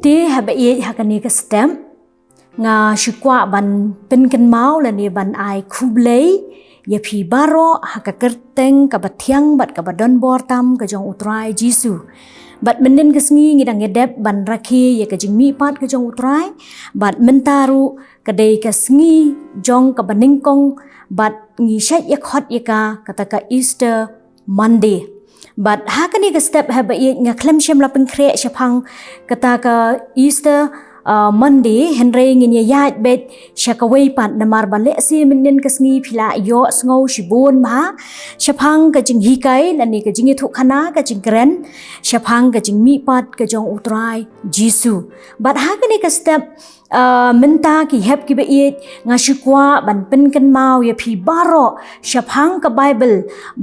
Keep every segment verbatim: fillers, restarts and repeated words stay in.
Te haba ïeit ha kane ka step, nga shu kwah ban pynkynmaw lane ban ai khublei ïa phi baroh ha ka kyrteng kaba thiang bad kaba donbor tam ka jong U Trai Jisu. Bad mynnin ka sngi ngi dang ïadep ban rakhe ïa ka jingmihpat ka jong U Trai. Bad mynta ruh ka dei ka sngi jong kaba nyngkong bad ngi shait ïa khot ïa ka kata ka Easter Monday. Bad ha kane ka step haba ïeit nga khlem shym la pynkhreh shaphang kata ka Easter, uh, Monday, hynrei ngin ïa ïaid beit sha kawei pat namar ba lehse mynnin ka sngi phi la ïohsngew shibun bha shaphang ka jinghikai lane ka jingïathuhkhana, ka jingkren shaphang ka jingmihpat ka jong U Trai Jisu. Bad ha kane ka step, uh, mynta ki hep kiba ïeit, nga shu kwah ban pynkynmaw ïa phi baroh shaphang ka Baibl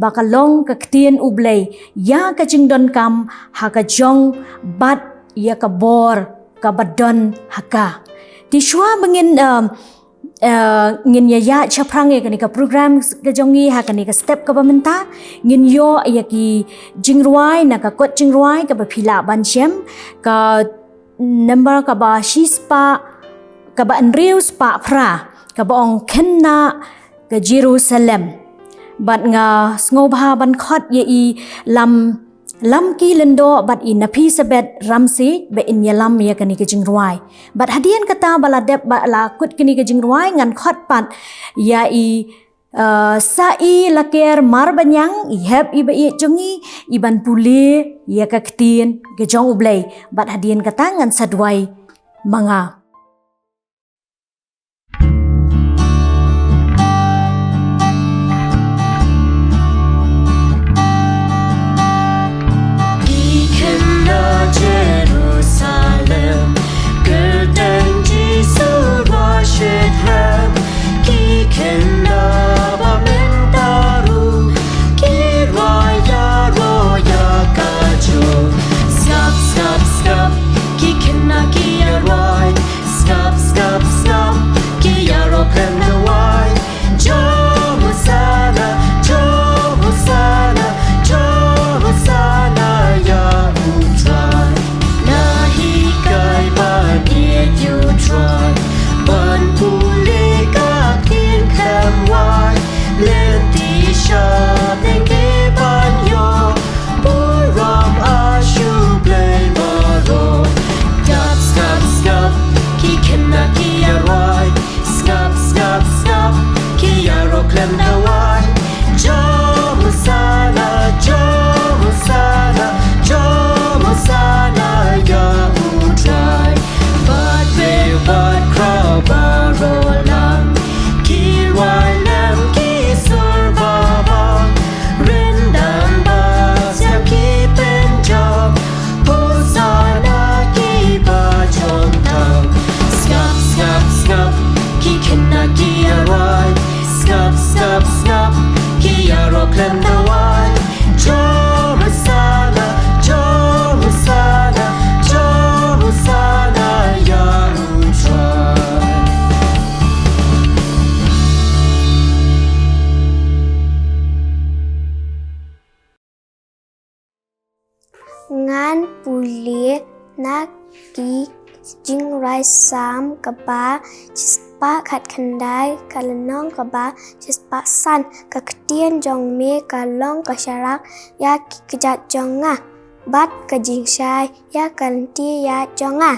ba ka long ka ktien U Blei ïa ka jingdonkam ha ka jong bad ïa ka bor kaba don ha ka. Te shuwa ba ngin, um, uh, ngin ïa ïaid shaphrang ïa kane ka program ka jong ngi ha kane ka step kaba mynta, ngin ïoh ïa ki jingrwai na ka kot jingrwai kaba phi lah ban shem, ka number kaba shispah, kaba hynriew spah phra, kaba ong Khynnah ka Jerusalem. Bad nga sngewbha ban khot ïa i Lam, Lamki Lyngdoh bad i Naphisabeth Ramsey ba in ïalam ïa kane ka jingrwai. Bad hadien kata ba la dep ba la kut kane ka jingrwai ngan khot pat ïa i, uh, Sahi Laker Marbaniang, i hep iba ïeit jong ngi, i ban pule ïa ka ktien ka jong U Blei. Bad hadien kata ngan sa duwai ma nga. Ki khynnah Jerusalem, kyrteng Jisu ruh shitrhem. Ki khynnah ba mynta ruh ki rwai ïaroh ïa ka jong. Sngap, sngap, sngap, ki khynnah ki ïarwai. Sngap, sngap, sngap, ki ïaroh khlem duwai. Jai Hosanna, jai Hosanna, jai Hosanna ïa U Trai. Na hikai ban ïeit ïa U Trai, ban pule ka ktien khlem wai. Lynti shapdeng ki ban ïoh burom ha U Blei baroh. Sngap, sngap, sngap, ki khynnah ki ïarwai. Sngap, sngap, sngap, ki ïaroh khlem duwai. Jai Hosanna, jai Hosanna, jai Hosanna ïa U Trai. Bad bad kra baroh lang, ki rwai lem ki sur babang. Ryndan bad siap ki pynjam, Hosanna ki ba jong tam. Sngap, sngap, sngap, ki khynnah ki ïarwai. Sngap, sngap, sngap, ki ïaroh khlem duwai. Jai Hosanna, jai Hosanna, jai Hosanna ïa U Trai. Ngan pule na ki jingrwai Salm kaba shispah khatkhyndai, ka lynnong kaba shispah san. Ka ktien jong me ka long ka sharak ïa ki kjat jong nga, bad ka jingshai ïa ka lynti ïaid jong nga.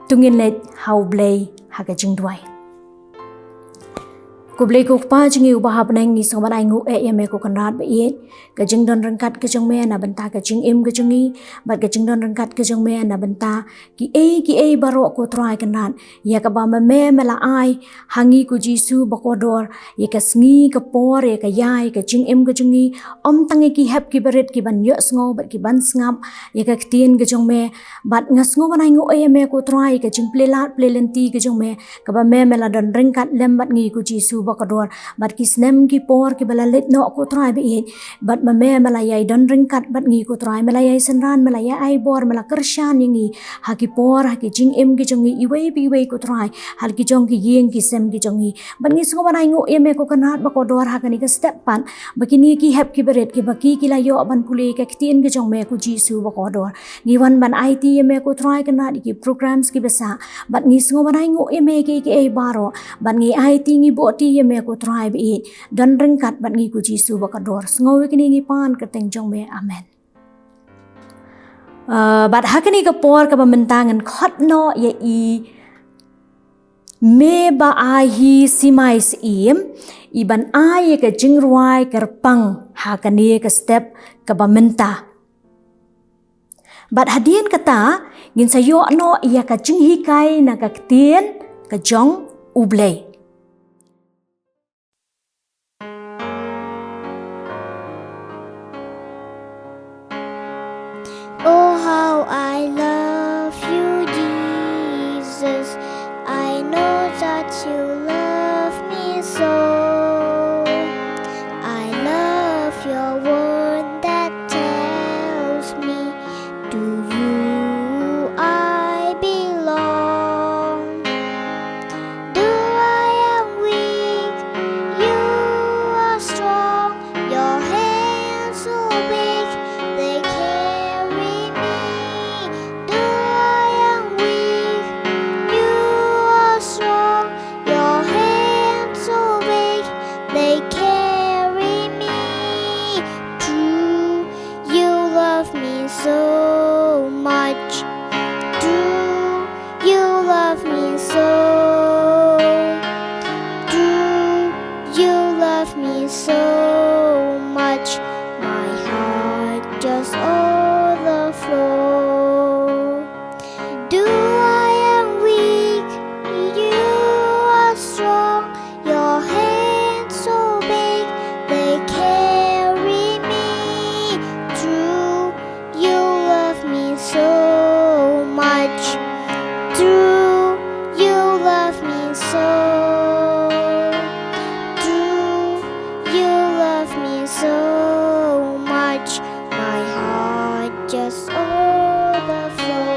To ngin leit ha U Blei ha ka jingduwai. Ko Blei ko Kpa jong ngi uba ha bneng, ngi sngewbha ban ainguh eh ïa me ko Kynrad ba ïeit, ka jingdon ryngkat ka jong me na bynta ka jingim ka jong ngi, bad ka jingdon ryngkat ka jong me na bynta kiei kiei baroh ko Trai Kynrad, ïa kaba ma me me la ai ha ngi ko Jisu bakordor, ïa ka sngi ka por, ïa ka ïai ka jingim ka jong ngi, ym tang ïa ki hep ki barit ki ban ïohsngew bad ki ban sngap ïa ka ktien ka jong me. Bad nga sngewbha ban ainguh eh ïa me ko Trai, ïa ka jingplie lad plie lynti ka jong me, kaba me me la don ryngkat lem bad ngi ko Jisu. ba kordor, bad ki snem ki por kiba la leit noh ko Trai ba ïeit, bad ma me me la ïai don ryngkat bad ngi ko Trai, me la ïai synran, me la ïai ai bor, me la kyrshan ïa ngi ha ki por, ha ki jingim ki jong ngi iwei pa iwei ko Trai, ha ki jong ki ïing ki sem ki jong ngi. Bad ngi sngew ban ainguh ïa me ko Kynrad ba kordor ha kane ka step pat, ba kine ki hep ki barit kiba ki ki la ïoh ban pule ka ktien ka jong me ko Jisu ba kordor. Ngi wan ban aiti ïa me ko Trai Kynrad ïa ki programs kiba sah, bad ngi sngew ban ainguh ïa me kiei kiei baroh, bad ngi aiti ngi buh ti ïa me ko Trai ba ïeit, don ryngkat bad ngi ko Jisu ba kordor. Sngew ïa kine ngi pan kyrteng jong me. Amen. Ah, bad ha kane ka por kaba mynta ngan khot noh ïa i Mei Bah Ahi Simai Syiem, i ban ai ïa ka jingrwai kyrpang ha kane ka step kaba mynta. Bad hadien kata, ngin sa ïoh noh ïa ka jinghikai na ka ktien ka jong U Blei. Oh, how I love you, Jesus. I know that you love me so. I love your word that tells me, to you I belong. Though I am weak, you are strong. Your hands so big, they carry me. Though I am weak, you are strong. Your hands so big, they carry me. True, you love me so much. True, you love me so. True, you love me so much. My heart just overflow. Though I am weak, you are strong. Your hands so big, they carry me. True, you love me so much. True, you love me so. True, you love me so much. My heart just overflow.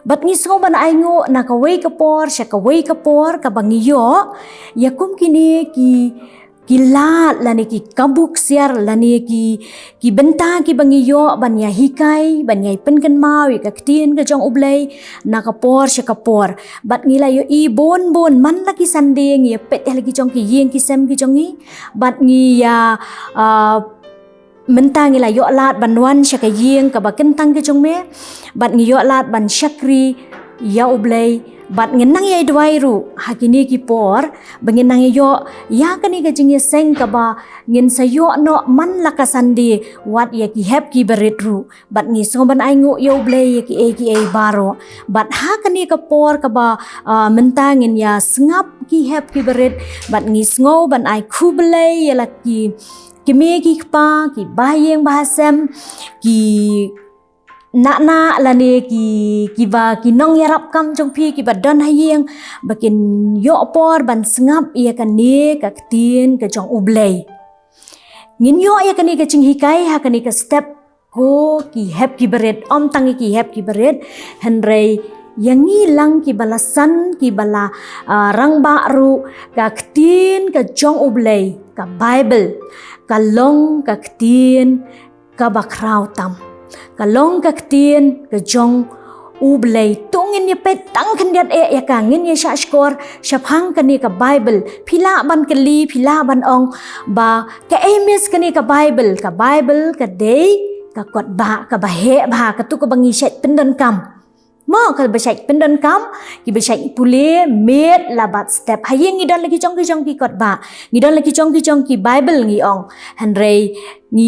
Bad ngi sngew ban ainguh na kawei ka por sha kawei ka por kaba ngi ïoh ïa kum kine ki, ki lad lane ki kabu ksiar lane ki, ki bynta kiba ngi ïoh ban ïa hikai, ban ïa pynkynmaw ïa ka ktien ka jong U Blei na ka por sha ka por. Bad ngi la ïohi bun bun man la ki Sunday ngi ïa peit ha la ki jong ki ïing ki sem ki jong ngi. Bad ngi ïa, ah, mynta ngi la ïoh lad ban wan sha ka ïing kaba kyntang ka jong me, bad ngi ïoh lad ban shakri ïa U Blei, bad ngin nang ïai duwai ruh ha kine ki por ba ngin nang ïoh ïa kane ka jingïaseng kaba ngin sa ïoh noh man la ka Sunday, wat ïa ki hep ki barit ruh. Bad ngi sngew ban ainguh ïa U Blei ïa kiei kiei baroh. Bad ha kane ka por kaba, ah, mynta ngin ïa sngap ki hep ki barit, bad ngi sngew ban ai khublei ïa la ki kmie ki kpa, ki bahaïing bahasem, ki nahnah lane ki, kiba ki nongïarap kam jong phi kiba don ha ïing, ba kin ïoh por ban sngap ïa kane ka ktien ka jong U Blei. Ngin ïoh ïa kane ka jinghikai ha kane ka step ko ki hep ki barit, ym tang ïa ki hep ki barit, hynrei ïa ngi lang kiba la san, kiba la, ah, rangbah ruh, ka ktien ka jong U Blei, ka Bible, ka long ka ktien kaba khraw tam. Ka long ka ktien ka jong U Blei. To ngin ïa peit tang khyndiat eh ïa ka, ngin ïa shah shkor shaphang kane ka Bible. Phi lah ban kylli, phi lah ban ong ba kaei miss kane ka Bible. Ka Bible ka dei ka kot bah kaba heh bha, kato kaba ngi shait pyndonkam. Mo, kaba shait pyndonkam, kiba shait pule miet la bad step. Ha ïing ngi don la ki jong ki jong ki kot bah, ngi don la ki jong ki jong ki Bible ngi ong. Hynrei ngi,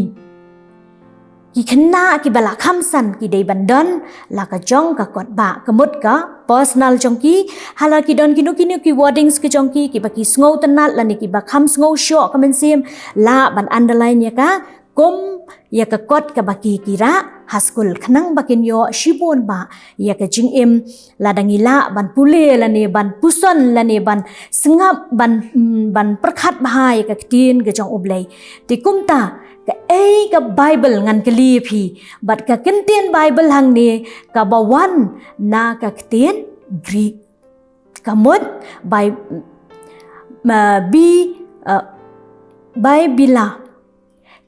ki khynnah kiba la kham san ki dei ban don la ka jong ka kot bah, ka mut ka personal jong ki. Hala ki don kino kino ki wordings ki jong ki, kiba ki sngewtynnat lane kiba kham sngew shoh ka mynsiem, lah ban underline ïa ka, kum ïa ka kot kaba ki ki rah ha skul, khnang ba kin ïoh shibun bah ïa ka jingim, lada ngi lah ban pule lane ban puson lane ban sngap ban, mm, ban pyrkhat bha ïa ka ktien ka jong U Blei. Te kumta, kaei ka Baibl, ngan kylli ïa phi, bad ka kyntien Baibl hangne kaba wan na ka ktien Greek, ka mut bai, ma, bi, uh, Baibila,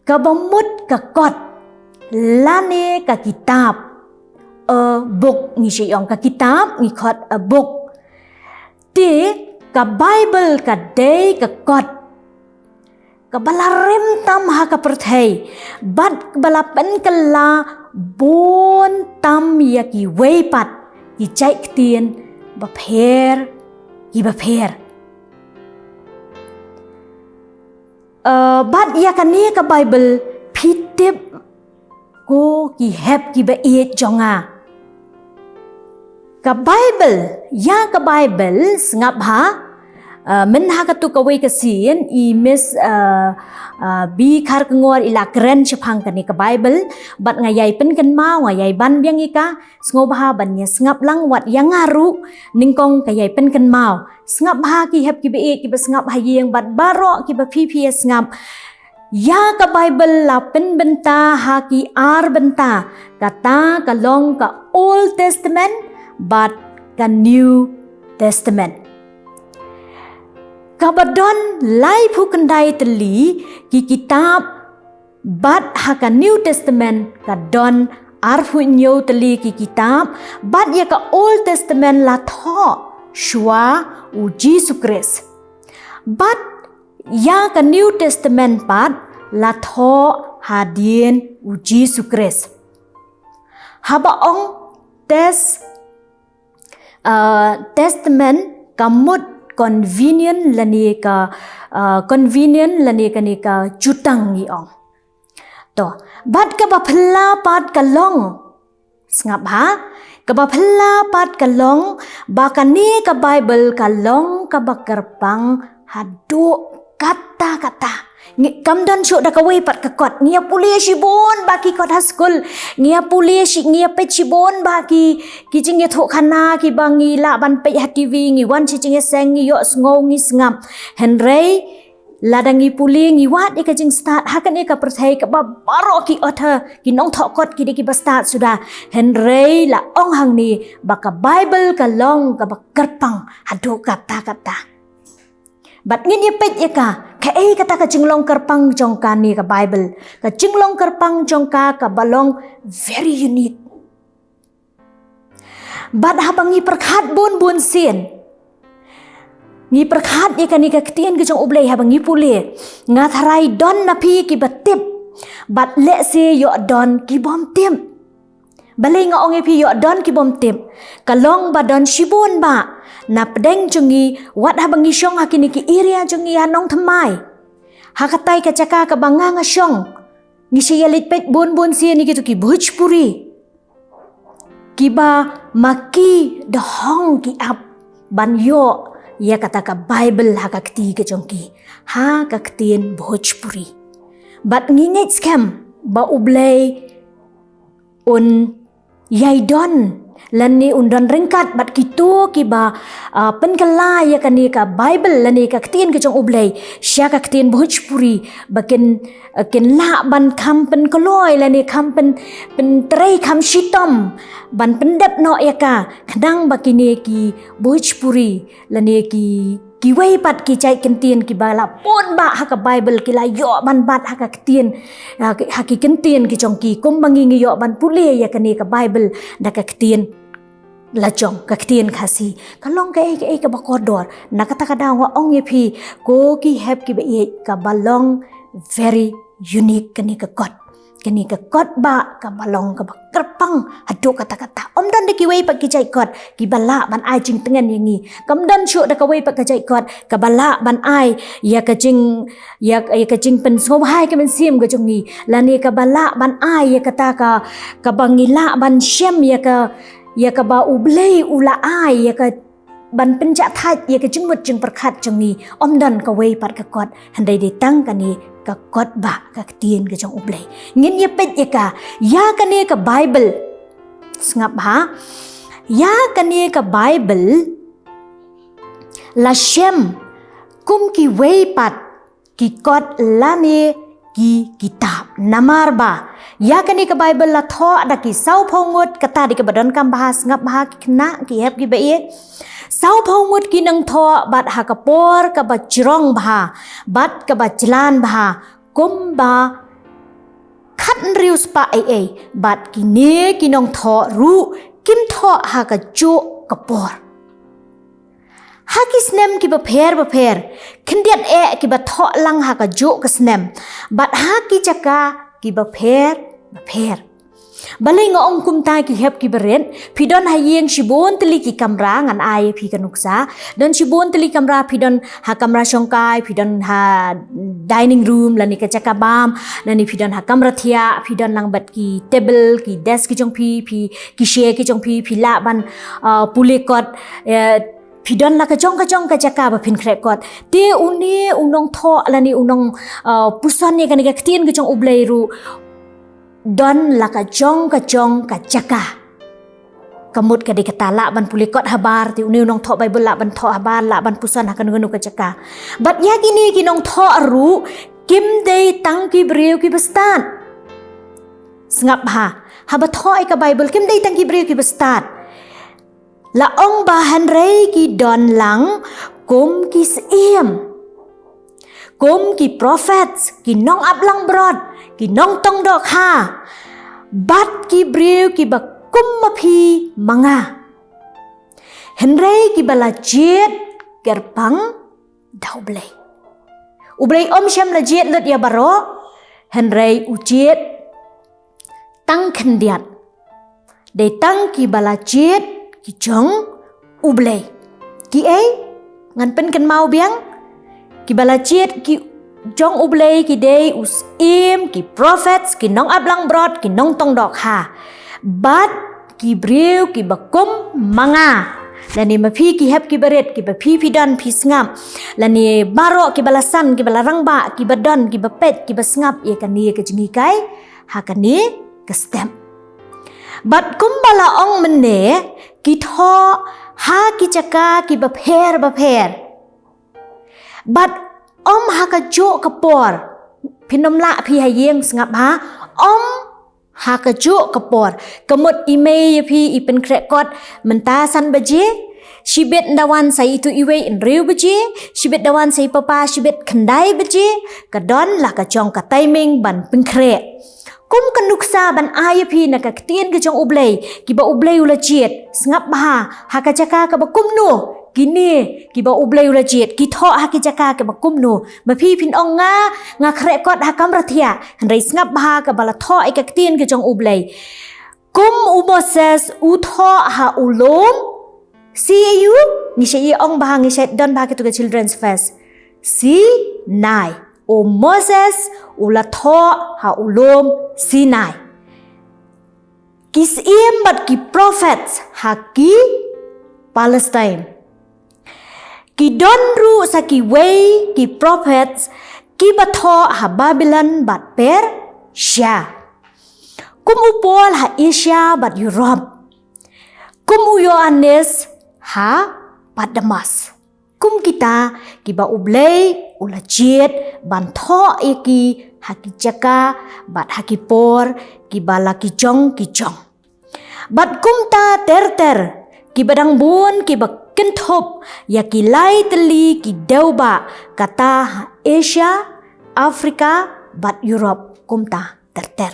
kaba mut ka kot lane ka kitab. A book, ngi shu ong ka kitab, ngi khot a book. Te ka Baibl ka dei ka kot kaba la rim tam ha ka pyrthei, bad kaba la pynkylla bun tam ïa kiwei pat ki jait ktien bapher ki bapher. Uh, bad ïa kane ka Baibl, phi tip ko ki hep kiba ïeit jong nga, ka Baibl, ïa ka Baibl, sngap bha, uh, mynha katto kawei ka sien i Miss, uh, uh, B Kharkongor i la kren shaphang kane ka Baibl, bad nga ïai pynkynmaw, nga ïai ban biang ïa ka, sngewbha ban ïa sngap lang, wat ïa nga ruh nyngkong ka ïai pynkynmaw. Sngap bha ki hep kiba ïeit, kiba sngap ha ïing, bad baroh kiba phi phi ïa sngap. Ïa ka Baibl la pynbynta ha ki ar bynta, kata ka long ka Old Testament bad ka New Testament. Kaba don laiphew khyndai tylli ki kitab, bad ha ka New Testament ka don arphew hynñiew tylli ki kitab, bad ïa ka Old Testament la thoh shuwa u Jisu Khrist. Bad ïa ka New Testament pat la thoh hadien u Jisu Khrist. Haba ong tes, uh, testament ka mut convenient lane ka, uh, convenient lane kane ka jutang ngi ong. To, bad kaba phylla pat ka long. Sngap bha, kaba phylla pat ka long, ba kane ka Baibl ka long kaba kyrpang haduh katta katta. Ngi kam don shuh da kawei pat ka kot. Ngi ïa pule shibun bah ki kot ha skul. Ngi ïa pule shi, ngi ïa peit shibun bah ki, ki jingïathuhkhana kiba ngi lah ban peit ha T V, ngi wan sha jingïaseng, ngi ïohsngew, ngi sngap. Hynrei lada ngi pule, ngi wad ïa ka jingstad ha kane ka pyrthei kaba baroh ki author, ki nongthoh kot ki dei kiba stad suda. Hynrei la ong hangne ba ka Baibl ka long kaba kyrpang haduh katta katta. Bad ngin ïa peit ïa ka, kaei kata ka jinglong kyrpang jong kane ka Baibl. Ka jinglong kyrpang jong ka kaba long very unique. Bad haba ngi pyrkhat bun bun sien, ngi pyrkhat ïa kane ka ktien ka jong U Blei, haba ngi pule, nga tharai don na phi kiba tip, bad lehse ïoh don kibym tip. Balei nga ong ïa phi ïoh don kibym tip? Ka long ba don shibun bah na pdeng jong ngi, wat haba ngi shong ha kine ki area jong ngi ha Nongthymmai, ha katai ka jaka kaba nga nga shong, ngi shu ïa leit peit bun bun sien ïa kito ki Bhojpuri, kiba ma ki da hong ki ap ban ïoh ïa kata ka Baibl ha ka kti ka jong ki, ha ka ktien Bhojpuri. Bad ngi ngeit skhem ba U Blei un ïai don lane un don ryngkat bad kito kiba, ah, pynkylla ïa kane ka Baibl lane ka ktien ka jong U Blei sha ka ktien Bhojpuri, ba kin, ah, kin lah ban kham pynkloi lane kham pyn, pyntrei kham shitom ban pyndep noh ïa ka, khnang ba kine ki Bhojpuri lane ki, kiwei pat ki jait kyntien kiba la pun bah ha ka Baibl ki la ïoh ban bat ha ka ktien, ha ki, ha ki kyntien ki jong ki, kumba ngi ngi ïoh ban pule ïa kane ka Baibl da ka ktien lajong, ka ktien Khasi. Ka long kaei kaei kaba kordor. Na kata ka daw nga ong ïa phi, ko ki hep kiba ïeit, kaba long very unique kane ka kot. Kane ka kot bah kaba long kaba kyrpang haduh katta katta. Ym don da kiwei pat ki jait kot kiba lah ban ai jingtngen ïa ngi. Kam don shuh da kawei pat ka jait kot kaba lah ban ai ïa ka jing, ïa, ïa ka jingpynsngewbha ïa ka mynsiem ka jong ngi, lane kaba lah ban ai ïa kata ka, kaba ngi lah ban shem ïa ka, ïa kaba U Blei u la ai, ïa ka ban pynjah thait ïa ka jingmut jingpyrkhat jong ngi, ym don kawei pat ka kot, hynrei dei tang kane ka kot ba ka ktien ka jong U Blei. Ngin ïa peit ïa ka, ïa kane ka Bible. Sngap ha. Ïa kane ka Bible la shem kum kiwei pat ki kot lane ki kitab. Namar ba ïa kane ka Bible la thoh da ki saw phew ngut, kata dei kaba donkam bha, sngap bha ki khynnah, ki hep ki ba ïeit. Saw phew ngut ki nongthoh, bad ha ka por kaba jrong bha, bad kaba jlan bha, kumba khatnriew spah ei ei, bad kine ki nongthoh ruh kim thoh ha kajuh ka por. Ha ki snem kiba pher bapher, khyndiat eh kiba thoh lang ha kajuh ka snem, bad ha ki jaka kiba pher bapher. Balei nga ong kumta, ki hep ki barit? Phi don ha ïing shibun tylli ki kamra, ngan ai ïa phi ka nuksa. Don shibun tylli kamra, phi don ha kamra shongkai, phi don ha dining room lane ka jaka bam, lane phi don ha kamra thiah, phi don lang bad ki table, ki desk ki jong phi, phi ki share ki jong phi, phi lah ban, uh, pule kot, eh, phi don la ka jong ka jong ka jaka ba phin khreh kot. Te une u nongthoh lane u nong, uh, puson ïa kane ka ktien ka jong U Blei ruh don la ka jong ka jong ka jaka. Ka mut ka dei kata, lah ban pule kot habar, te une u nongthoh Bible lah ban thoh habar, lah ban puson ha kano kano ka jaka. Bad ïa kine ki nongthoh ruh kim dei tang ki briew kiba stad. Sngap ha, haba thoh ïa ka Bible, kim dei tang ki briew kiba stad. La ong ba hynrei ki don lang kum ki syiem, kum ki prophets, ki nongap langbrot, ki nongtong dohkha, bad ki briew kiba kum ma phi ma nga. Hynrei kiba la jied kyrpang da U Blei. U Blei um shym la jied lut ïa baroh, hynrei u jied tang khyndiat. Dei tang kiba la jied ki jong U Blei. Kiei? Ngan pynkynmaw biang. Kiba la jied ki jong U Blei ki dei u syiem, ki prophets, ki nongap langbrot, ki nongtong dohkha, bad ki briew kiba kum ma nga lane ma phi, ki hep ki barit, kiba phi phi don phi sngap, lane baroh kiba la san, kiba la rangbah, kiba don, kiba peit, kiba sngap ïa kane ka jinghikai ha kane ka step. Bad kumba la ong mynne, ki thoh ha ki jaka kiba pher bapher. Bad um ha kajuh ka por, phin ym lah phi ha ïing, sngap ha, um ha kajuh ka por. Ka mut i mei ïa phi i pynkhreh kot mynta san baje, shibit da wan sa itu iwei hynriew baje, shibit da wan sa i papa shibit khyndai baje, ka don la ka jong ka timing ban pynkhreh. Kum ka nuksa ban ai ïa phi na ka ktien ka jong U Blei, kiba U Blei u la jied, sngap bha, ha ka jaka kaba kumno kine kiba U Blei u la jied ki thoh, ha ki jaka kaba kumno. Ma phi phin ong nga, nga khreh kot ha kamra thiah, hynrei sngap bha kaba la thoh ïa ka ktien ka jong U Blei. Kum u Moses u thoh ha u lum, Sinai, ngi sa ïa ong bha, ngi sa don bha kito ka children's verse. Sinai. U Moses u la thoh ha u lum Sinai. Ki syiem bad ki prophets ha ki Palestine. Ki don ruh sa kiwei ki prophets kiba thoh ha Babylon bad Persia. Kum u Paul ha Asia bad Europe. Kum u Ïoannis ha Patmos. Kum kita kiba U Blei u la jied ban thoh ïa ki ha ki jaka bad ha ki por kiba la ki jong ki jong. Bad kumta ter ter, kiba dang bun kiba kynthup ïa ki lai tylli ki dewbah, kata ha Asia, Africa bad Europe, kumta ter ter.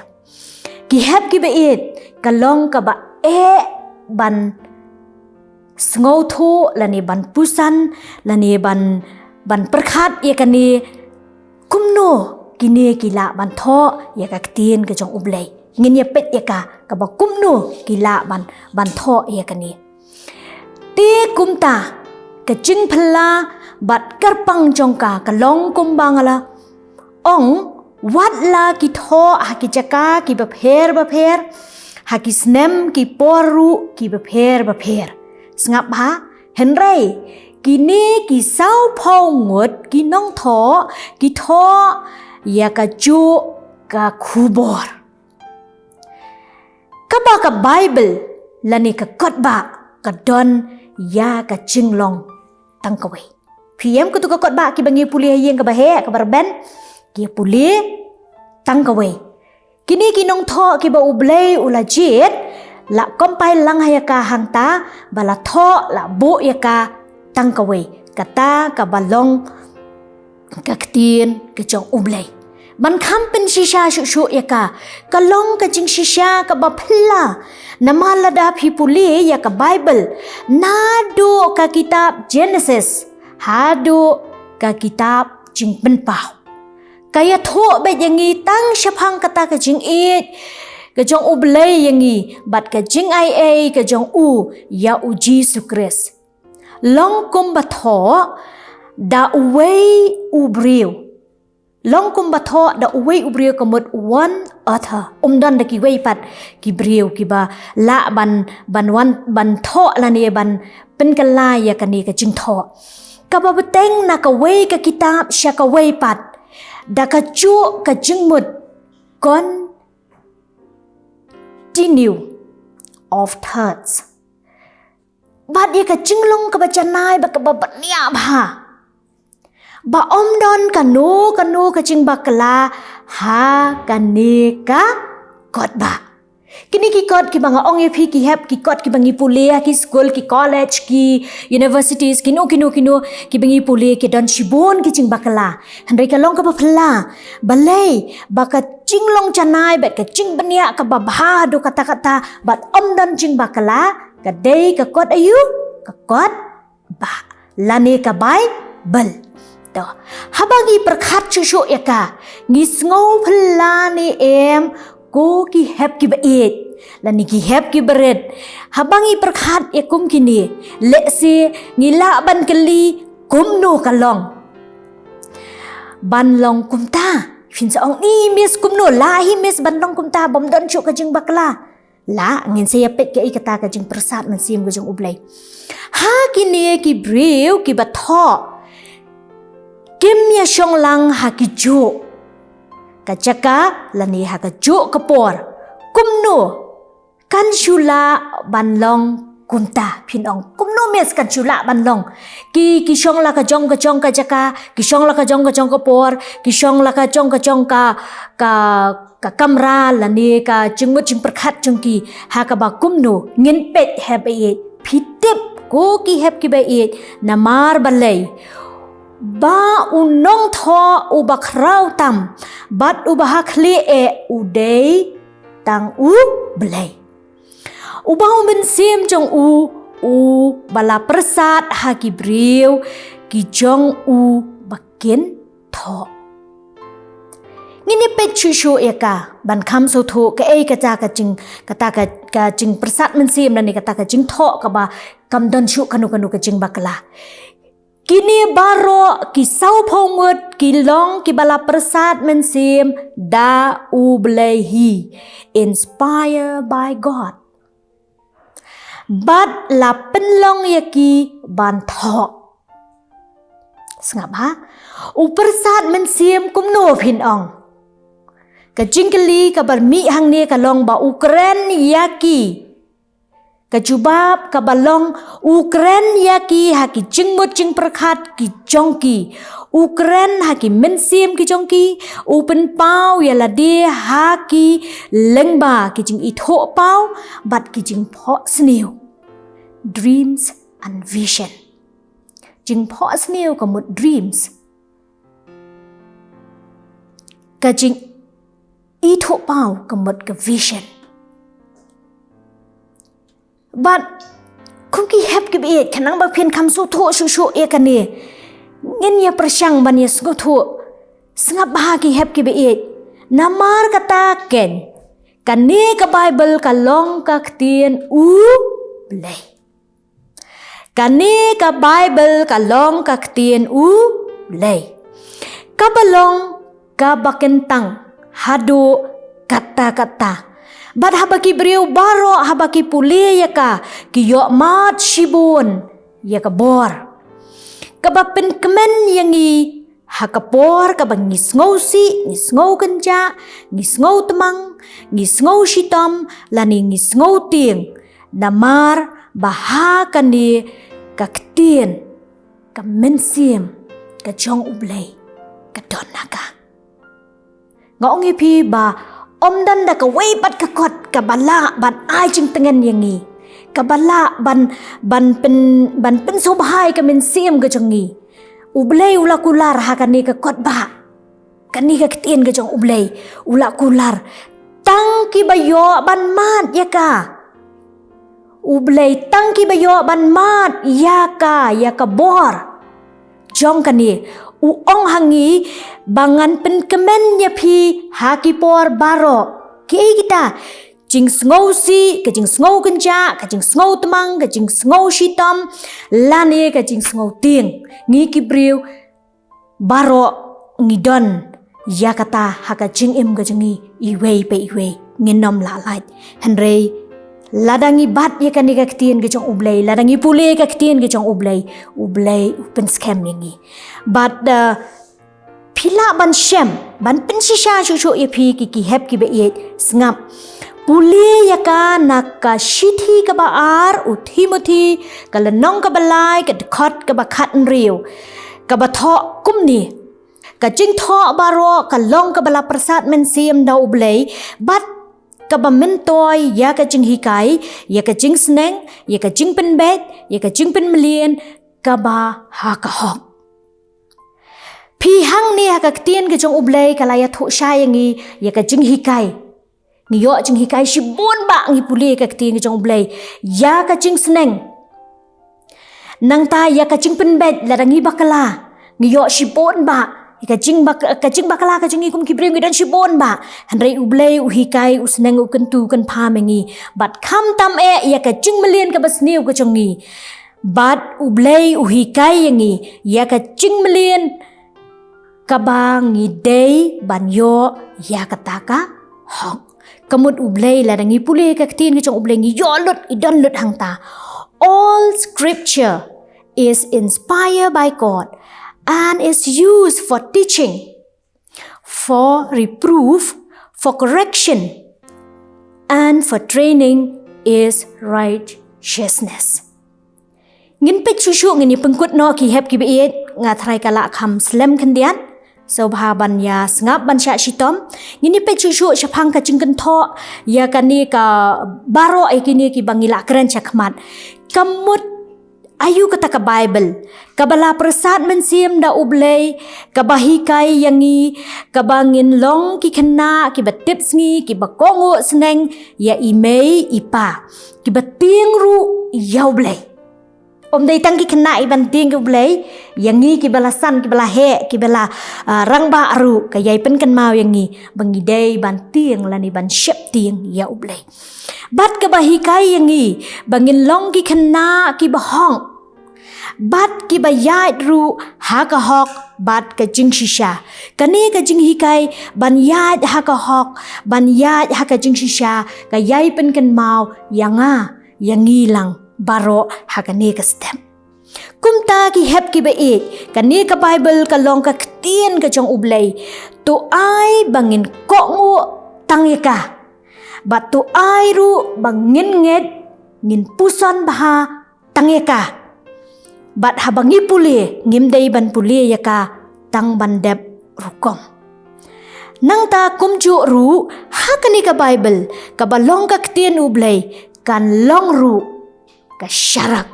Ki hep kiba ïeit, ka long kaba eh ban sngewthuh lane ban puson lane ban, ban pyrkhat ïa kane, kumno kine ki lah ban thoh ïa ka ktien ka jong U Blei. Ngin ïa peit ïa ka, kaba kumno ki lah ban, ban thoh ïa kane. Te kumta, ka jingphylla bad kyrpang jong ka ka long kumba nga la ong, wat la ki thoh ha ki jaka kiba pher bapher, ha ki snem ki por ruh kiba pher bapher. Sngap bha, Hynrei kine ki saw phew ngut ki nongthoh ki thoh ïa kajuh ka khubor. Kaba ka Baibl lane ka kot bah ka don ïa ka jinglong tang kawei. Phi ïohi katu ka kot bah kiba ngi pule ha ïing kaba heh kaba rben, ki pule tang kawei. Kine ki nongthoh kiba U Blei u la jied, la compile lang ha ïa ka hangta, ba la thoh, la buh ïa ka tang kawei. Kata kaba long ka ktien ka jong U Blei. Ban kham pynshisha shuh shuh ïa ka, ka long ka jingshisha kaba phylla. Namar lada phi pule ïa ka Baibl, naduh ka kitab Genesis haduh ka kitab Jingpynpaw, ka ïathuh beit ïa ngi tang shaphang kata ka jingïeit ka jong U Blei ïa ngi bad ka jingaiei ka jong u ïa U Jisu Khrist. Long kumba thoh da uwei u briew. Long kumba thoh da uwei u briew, ka mut one author. Um don da kiwei pat ki briew kiba lah ban, ban wan, ban thoh lane ban pynkylla ïa kane ka jingthoh. Kaba bteng na kawei ka kitab sha kawei pat da kajuh ka jingmut, continue of thoughts. Bad ïa ka jinglong kaba janai bad kaba bniah bha, ba ym don kano kano ka jingbakla ha kane ka kot bah. Kine ki kot kiba nga ong ïa phi ki hep ki kot kiba ngi pule ha ki skul, ki college, ki universities, kino kino kino kiba ngi pule, ki don shibun ki jingbakla. Hynrei ka long kaba phylla. Balei? Ba ka jinglong janai bad ka jingbniah kaba bha haduh katta katta bad ym don jingbakla, ka dei ka kot aïu? Ka kot bah lane ka Baibl. To, haba ngi pyrkhat shuh shuh ïa ka, ngi sngew phylla ne em ko ki hep kiba ïeit lane ki hep kiba rit? Haba ngi pyrkhat ïa kum kine, lehse ngi lah ban kylli, kumno ka long ban long kumta? Phin sa ong, i miss, kumno lah hi miss ban long kumta, bym don shuh ka jingbakla. Lah, ngin sa ïa peit kaei kata ka jingpyrsad mynsiem ka jong U Blei. Ha kine ki briew kiba thoh, kim ïa shong lang ha kajuh ka jaka lane ha kajuh ka por. Kumno kan shu lah ban long kumta? Phin ong, kumno miss kan shu lah ban long? Ki, ki shong la ka jong ka jong ka jaka, ki shong la ka jong ka jong ka por, ki shong la ka jong ka jong ka, ka, ka kamra lane ka jingmut jingpyrkhat jong ki. Ha kaba kumno, ngin peit hep ïa, phi tip ko ki hep kiba ïeit? Namar balei? Ba u nongthoh uba khraw tam bad uba ha khlieh eh u dei tang U Blei. Uba u mynsiem jong u, uba la pyrsad ha ki briew ki jong u ba kin thoh. Ngin ïa peit shuh shuh ïa ka ban kham sngewthuh kaei kata ka jing, kata ka, ka jingpyrsad mynsiem lane kata ka jingthoh kaba kam don shuh kano kano ka jingbakla. Kine baroh ki saw phew ngut ki long kiba la pyrsad mynsiem da U Blei hi, inspired by God. Bad la pynlong ïa ki ban thoh. Sngap ha, u pyrsad mynsiem kumno, phin ong? Ka jingkylli kaba mih hangne ka long ba u kren ïa ki. Ka jubab kaba long, u kren ïa ki ha ki jingmut jingpyrkhat ki jong ki. U kren ha ki mynsiem ki jong ki, u pynpaw ïa lade ha ki lyngba ki jingithuhpaw bad ki jingphohsniew. Dreams and vision. Jingphohsniew ka mut dreams. Ka jingithuhpaw ka mut ka vision. Bad kum ki hep kiba ïeit, khnang ba phin kham sngewthuh shuh shuh ïa kane, ngin ïa pyrshang ban ïa sngewthuh. Sngap bha ki hep kiba ïeit. Namar kata keiñ, kane ka Baibl ka long ka ktien U Blei. Kane ka Baibl ka long ka ktien U Blei. Kaba long kaba kyntang haduh katta katta. Bad haba ki briew baroh haba ki pule ïa ka, ki ïohmad shibun ïa ka bor. Kaba pynkmen ïa ngi ha ka por kaba ngi sngewsih, ngi sngewkynjah, ngi sngewtmang, ngi sngewshitom, lane ngi sngewtieng. Namar ba ha kane ka ktien, ka mynsiem ka jong U Blei ka don ha ka. Nga ong ïa phi ba ym don da kawei pat ka kot kaba lah ban ai jingtngen ïa ngi, kaba lah ban, ban pyn, ban pynsngewbha ïa ka mynsiem ka jong ngi. U Blei u la kular ha kane ka kot ba, kane ka ktien ka jong U Blei, u la kular tang kiba ïoh ban mad ïa ka. U Blei tang kiba ïoh ban mad ïa ka, ïa ka bor jong kane. U ong ha ngi ba ngan pynkmen ïa phi ha ki por baroh. Kiei kita? Jingsngewsih, ka jingsngewkynjah, ka jingsngewtmang, ka jingsngewshitom, lane ka jingsngewtieng. Ngi ki briew baroh ngi don ïa kata ha ka jingim ka jong ngi, iwei pa iwei, ngin ym lah lait. Hynrei lada ngi bat ïa kane ka ktien ka jong U Blei, lada ngi pule ka ktien ka jong U Blei, U Blei u pynskhem ïa ngi. Bad, uh, phi lah ban shem, ban pynshisha shuh shuh ïa phi ki, ki hep kiba ïeit, sngap. Pule ïa ka na ka shithi kaba ar u Timothi, ka lynnong kaba lai, ka dkhot kaba khathynriew. Kaba thoh kumne: Ka jingthoh baroh ka long kaba la pyrsad mynsiem da U Blei, bad kaba myntoi ïa ka jinghikai, ïa ka jingsneng, ïa ka jingpynbeit, ïa ka jingpynmlien kaba ha ka hok. Phi, hangne ha ka ktien ka jong U Blei ka la ïathuh shai ïa ngi ïa ka jinghikai. Ngi ïoh jinghikai shibun bah, ngi pule ka ktien ka jong U Blei, ïa ka jingsneng. Nangta ïa ka jingpynbeit, lada ngi bakla, ngi ïoh shibun bah. Ïa ka jingbak-, ka jingbakla ka jong ngi kum ki briew ngi don shibun bah. Hynrei U Blei u hikai, u sneng, u kyntu, u kynpham ïa ngi. Bad khamtam eh ïa ka jingmlien kaba sniew ka jong ngi. Bad U Blei u hikai ïa ngi ïa ka jingmlien kaba ngi dei ban ïoh ïa kata ka hok. Ka mut U Blei, lada ngi pule ka ktien ka jong U Blei, ngi ïoh lut, i don lut hangta: All scripture is inspired by God and is used for teaching, for reproof, for correction, and for training is righteousness. Ngin peit shuh shuh, ngin ïa pynkut noh ki hep kiba ïeit, nga tharai ka la kham slem khyndiat. Sngewbha ban ïa sngap, ban shah shitom. Ngin ïa peit shuh shuh shaphang ka jingkynthoh ïa kane ka baroh ïa kine kiba ngi la kren shakhmat. Ka mut aïu kata ka Baibl kaba la pyrsad mynsiem da U Blei, kaba hikai ïa ngi, kaba ngin long ki khynnah kiba tipsngi, kiba kohnguh sneng ïa i mei i pa, kiba tieng ruh ïa U Blei. Ym dei tang ki khynnah i ban tieng ïa U Blei, ïa ngi kiba la san, kiba la heh, kiba la, ah, rangbah ruh, ka ïai pynkynmaw ïa ngi ba ngi dei ban tieng lane ban sheptieng ïa U Blei. Bad kaba hikai ïa ngi ba ngin long ki khynnah kiba hok, bad kiba ïaid ruh ha ka hok bad ka jingshisha. Kane ka jinghikai ban ïaid ha ka hok, ban ïaid ha ka jingshisha, ka ïai pynkynmaw ïa nga, ïa ngi lang baroh ha kane ka step. Kumta ki hep kiba ïeit, kane ka Baibl ka long ka ktien ka jong U Blei. To ai ba ngin kohnguh tang ïa ka, bad to ai ruh ba ngin ngeit, ngin puson bha tang ïa ka. Bad haba ngi pule, ngim dei ban pule ïa ka tang ban dep rukom. Nangta kumjuh ruh, ha kane ka Baibl kaba long ka ktien U Blei, kan long ruh ka sharak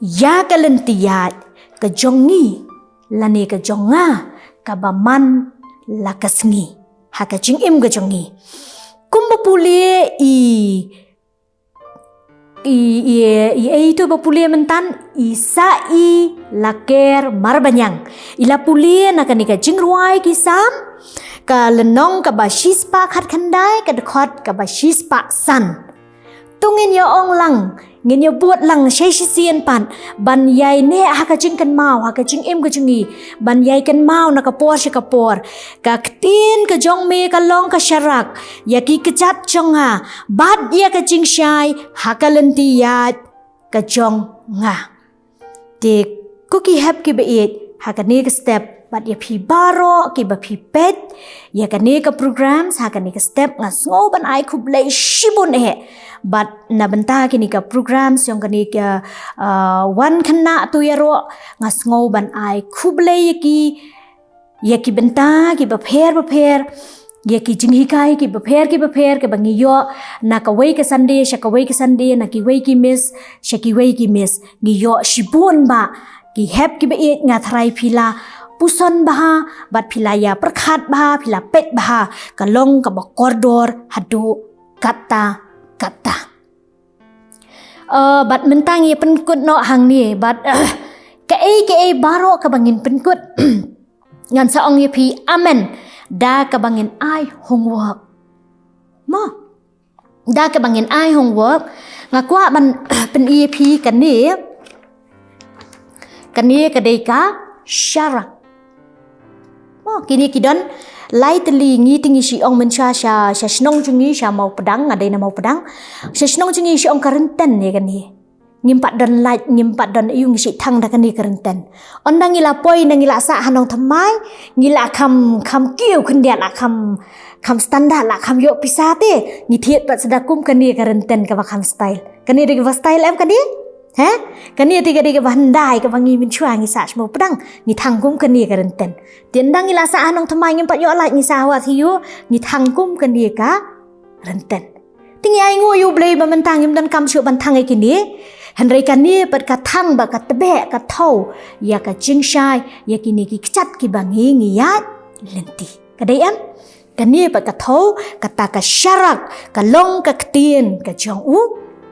ïa ka lynti ïaid ka jong ngi lane ka jong nga, kaba man la ka sngi ha ka jingim ka jong ngi. Kumba pule i, i, i, i, i, to ba pule mynta, i Sa'i Laker Marbaniang, i la pule na kane ka Jingrwai ki Salm, ka lynnong kaba shispah khatkhyndai, ka dkhot kaba shispah san. To ngin ïa ong lang, ngin ïa bud lang shai shisien pat, ban ïai neh ha ka jingkynmaw, ha ka jingim ka jong ngi, ban ïai kynmaw na ka por sha ka por. Ka ktien ka jong me ka long ka sharak ïa ki kjat jong nga, bad ïa ka jingshai ha ka lynti ïaid ka jong nga. Te ko ki hep ki ba ïeit, ha kane ka step, bad ïa phi baroh ki ba phi peit ïa kane ka program, ha kane ka step, nga sngew ban ai khublei shibun eh. Bad na bynta kane ka program, jong kane ka, uh, wan khynnah tu ïaroh, nga sngew ban ai khublei ïa ki, ïa ki bynta ki bapher bapher, ïa ki jinghikai ki bapher ki bapher, ki ba ngi ïoh na kawei ka Sunday sha kawei ka Sunday, na kiwei ki miss sha kiwei ki miss, ngi ïoh shibun bha. Ki hep ki ba ïeit, nga tharai phi la puson bha, bad phi la ïa pyrkhat bha, phi la peit bha, ka long kaba kordor haduh katta katta. Uh, bad mynta ngi pynkut noh hangne, bad, uh, kaei kaei baroh kaba ngin pynkut, ngan sa ong ïa phi amen da kaba ngin ai homework. Mo. Da kaba ngin ai homework, nga kwah ban pyni ïa phi kane. Kane ka dei ka sharak. Mo, kine ki don lai tylli, ngi te ngi shu ong mynshuwa sha, sha shnong jong ngi, sha Mawpdang, nga dei na Mawpdang. Sha shnong jong ngi shu ong ka rynten ïa kane. Ngim pat don light, ngim pat don aiu, ngi shu thang da kane ka rynten. Ynda ngi la poi, ynda ngi la sah ha nongthymmai, ngi la kham, kham kiew khyndiat, la kham, kham standard, la kham ïoh pisa te, ngi thied pat sa da kum kane ka rynten kaba kham style. Kane dei kaba style em kane? He? Kane te ka dei kaba hyndai kaba ngi mynshuwa ngi sah sha Mawpdang, ngi thang kum kane ka rynten. Te ynda ngi la sah ha nongthymmai, ngim pat ïoh light, ngi sah ha wah thaiñ, ngi thang kum kane ka rynten. Te ngi ainguh ïa U Blei ba mynta ngim donkam shuh ban thang ïa kine. Hynrei kane pat ka thang bad ka tbeh, ka thew ïa ka jingshai ïa kine ki kjat kiba ngi, ngi ïaid lynti. Ka dei em? Kane pat ka thew, kata ka sharak, ka long ka ktien ka jong U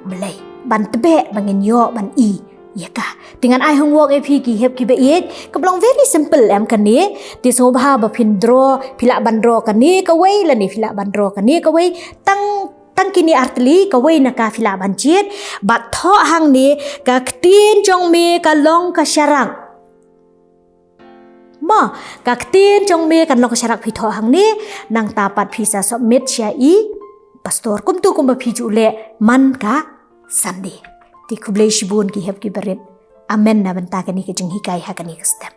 Blei. Ban tbeh, ba ngin ïoh ban i ïa ka. Te ngan ai homework ïa phi ki hep ki ba ïeit, kaba long very simple em kane. Te sngewbha ba phin draw, phi lah ban draw kane kawei, lane phi lah ban draw kane kawei. Tang, tang kine artylli, kawei na ka phi lah ban jied, bad thoh hangne, ka ktien jong me ka long ka sharak. Mo, ka ktien jong me kan long ka sharak, phi thoh hangne, nangta pat phi sa submit sha i pastor, kumtu kumba phi ju leh man ka Sunday. Te khublei shibun ki hep ki barit. Amen na bynta kane ka jinghikai ha kane ka step.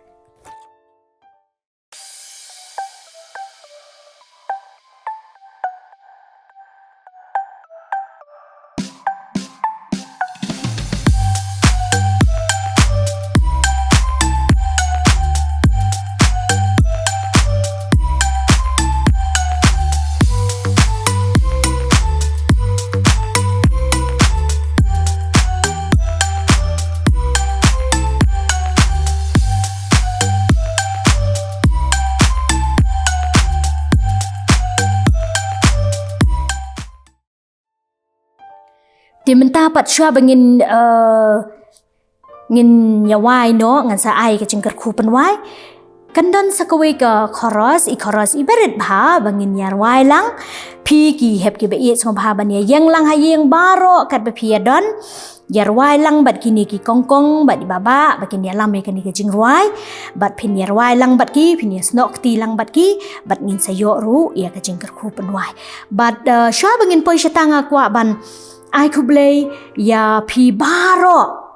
Te mynta pat shuwa ba ngin, eh, ngin ïa wai noh, ngan sa ai ka jingkyrkhu pynwai. Kan don sa kawei ka chorus, i chorus i barit bha, ba ngin ïa rwai lang. Phi ki hep ki ba ïeit sngewbha ban ïa ïeng lang ha ïing baroh, katba phi ïa don. Ïa rwai lang bad kine ki kongkong, bad i baba, ba kin ïalam ïa kane ka jingrwai. Bad phin ïa rwai lang bad ki, phin ïa snoh kti lang bad ki, bad ngin sa ïoh ruh ïa ka jingkyrkhu pynwai. Bad, eh, shuwa ba ngin poi shata nga kwah ban ai khublei ïa phi baroh.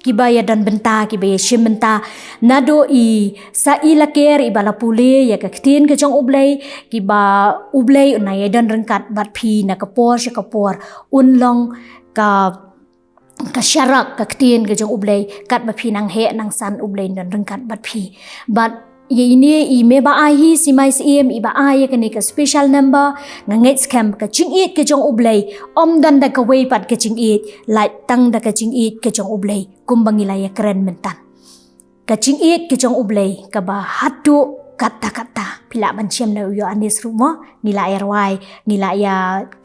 Kiba ïa don bynta, kiba ïa shim bynta. Naduh i Sa i Laker, iba la pule ïa ka ktien ka jong U Blei, kiba U Blei un nang ïa don ryngkat bad phi na ka por sha ka por. Un long ka ka sharak ka ktien ka jong U Blei, katba phi nang heh nang san U Blei un don ryngkat bad phi. Bad ïa ine i mei ba ai hi, Simei Syiem, iba ai ïa kane ka special number, nga ngeit skhem ka jingïeit ka jong U Blei, ym don da kawei pat ka jingïeit, lait tang da ka jingïeit ka jong U Blei, kumba ngi la ïa kren mynta. Ka jingïeit ka jong U Blei, kaba haduh katta katta. Phi lah ban shem na u Ïoannis ruh mo, ngi la ïa rwai, ngi la ïa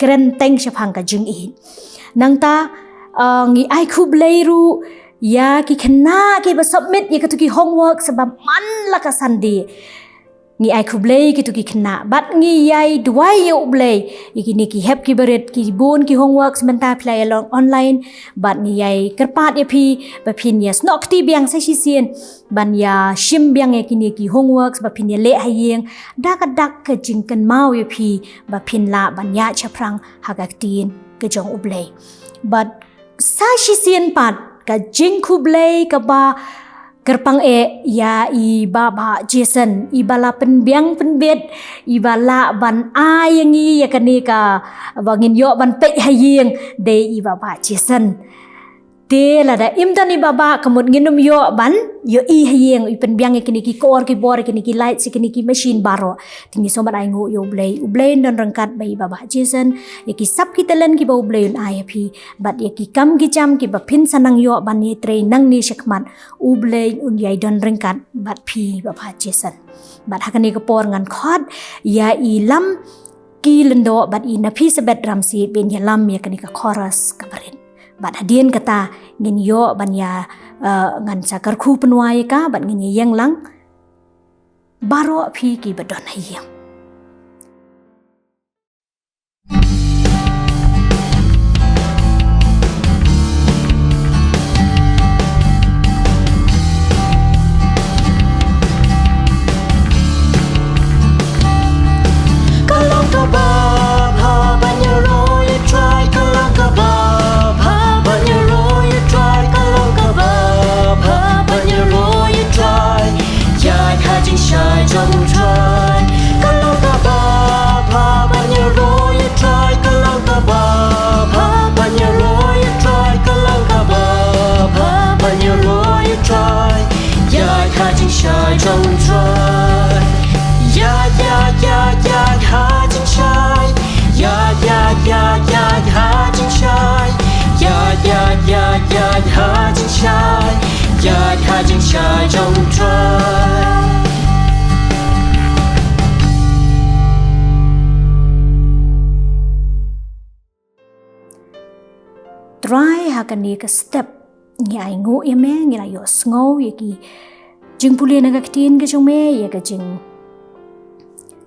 kren teng shaphang ka jingïeit. Nangta, eh, ngi ai khublei ruh ïa ki khynnah kiba submit ïa kito ki homework sa ba man la ka Sunday. Ngi ai khublei kito ki khynnah, bad ngi ïai duwai ïa U Blei ïa kine ki hep ki barit, ki bun ki homework sa mynta phi la ïa long online, bad ngi ïai kyrpad ïa phi ba phin ïa snoh kti biang sa shisien ban ïa shim biang ïa kine ki homework, ba phin ïa leh ha ïing da ka dak ka jingkynmaw ïa phi, ba phin lah ban ïaid shaphrang ha ka ktien ka jong U Blei. Bad sa shisien pat, Ka jingkhublei kaba kyrpang eh ïa i Bah Bah Jason, iba la pynbiang pynbit, iba lah ban ai ïa ngi ïa kane kaba ngin ïoh ban peit ha ïing, dei i Bah Bah Jason. Te lada im don i Bah Bah, ka mut ngin ym ïoh ban ïohi ha ïing, i pynbiang ïa kine ki kor ki bor, ïa kine ki light, ïa kine ki machine baroh. Te ngi sngewbha ai nguh ïa U Blei, U Blei un don ryngkat bad i Bah Bah Jason, ïa ki sap ki talent kiba U Blei un ai ha phi, bad ïa ki kam ki jam kiba phin sa nang ïoh ban ïatrei nangne shakhmat, U Blei un ïai don ryngkat bad phi Bah Bah Jason. Bad ha kane ka por ngan khot ïa i Lam Ki Lyngdoh bad i Naphisabeth Ramsey ban ïalam ïa kane ka chorus kaba rit. Bad hadien kata ngin ïoh ban ïa, eh, ngan sa kyrkhu pynwai ïa ka bad ngin ïa ïeng lang baroh phi kiba don ha ïing. Ka long kaba bha ban ïaroh ïa U Trai, ka long kaba bha ban ïaroh ïa U Trai, ka long kaba bha ban ïaroh ïa U Trai. Ïaid ha jingshai jong U Trai. Ka long kaba bha ban ïaroh ïa U Trai, ka long kaba bha ban ïaroh ïa U Trai, ka long kaba bha ban ïaroh ïa U Trai. Ïaid ha jingshai jong U Trai. Ïaid, ïaid, ïaid, ïaid ha jingshai. Ïaid, ïaid, ïaid, ïaid ha jingshai. Ïaid, ïaid, ïaid, ïaid ha jingshai. Ïaid ha jingshai jong U Trai. Trai, ha kane ka step ngi ai nguh ïa me, ngi la ïohsngew ïa ki jingpule na ka ktien ka jong me, ïa ka jing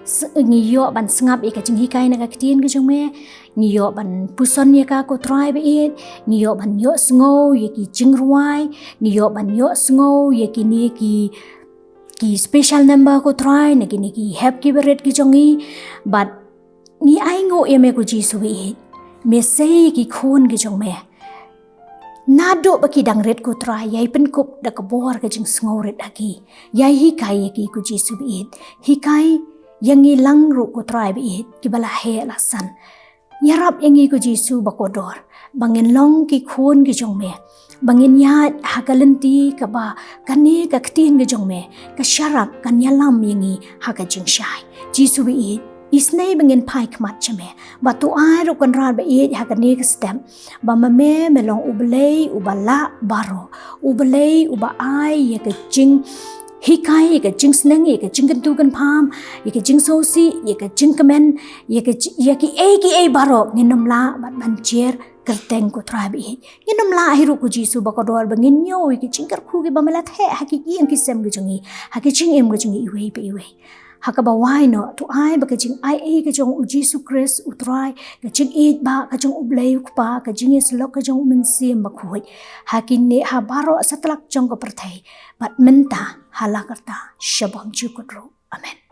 s-, ngi ïoh ban sngap ïa ka jinghikai na ka ktien ka jong me, ngi ïoh ban puson ïa ka, ko Trai ba ïeit, ngi ïoh ban ïohsngew ïa ki jingrwai, ngi ïoh ban ïohsngew ïa kine ki, ki special number, ko Trai, na kine ki hep kiba rit ki jong ngi, bad ngi ai nguh ïa me, ko Jisu ba ïeit, me sei ïa ki khun ki jong me. Naduh ba ki dang rit, ko Trai, ïai pynkup da ka bor ka jingsngewrit ha ki. Ïai hikai ïa ki, ko Jisu ba ïeit. Hikai ïa ngi lang ruh, ko Trai ba ïeit, kiba la heh la san. Ïarap ïa ngi, ko Jisu ba kordor, ba ngin long ki khun ki jong me, ba ngin ïaid ha ka lynti kaba kane ka ktien ka jong me, ka sharak, kan ïalam ïa ngi ha ka jingshai. Jisu ba ïeit, isynei ba ngin phai khmat sha me. Bad to ai ruh, Kynrad ba ïeit, ha kane ka step, ba ma me, me long U Blei uba lah baroh, U Blei uba ai ïa ka jinghikai, ïa ka jingsneng, ïa ka jingkyntu kynpham, ïa ka jingsngewsih, ïa ka jingkmen, ïa ka ji-, ïa kiei kiei baroh, ngin ym lah bad ban jer kyrteng, ko Trai ba ïeit. Ngin ym lah hi ruh, ko Jisu ba kordor, ba ngin ñiew ïa ki jingkyrkhu kiba me la theh ha ki ïing ki sem ki jong ngi, ha ki jingim ki jong ngi iwei pa iwei. Ha kaba wai noh, to ai ba ka jingaiei ka jong U Jisu Khrist U Trai, ka jingïeit ba ka jong U Blei U Kpa, ka jingïasyllok ka jong U Mynsiem Bakhuid, ha kine, ha baroh satlak jong ka pyrthei, bad mynta ha la karta sha bymjukut ruh. Amen.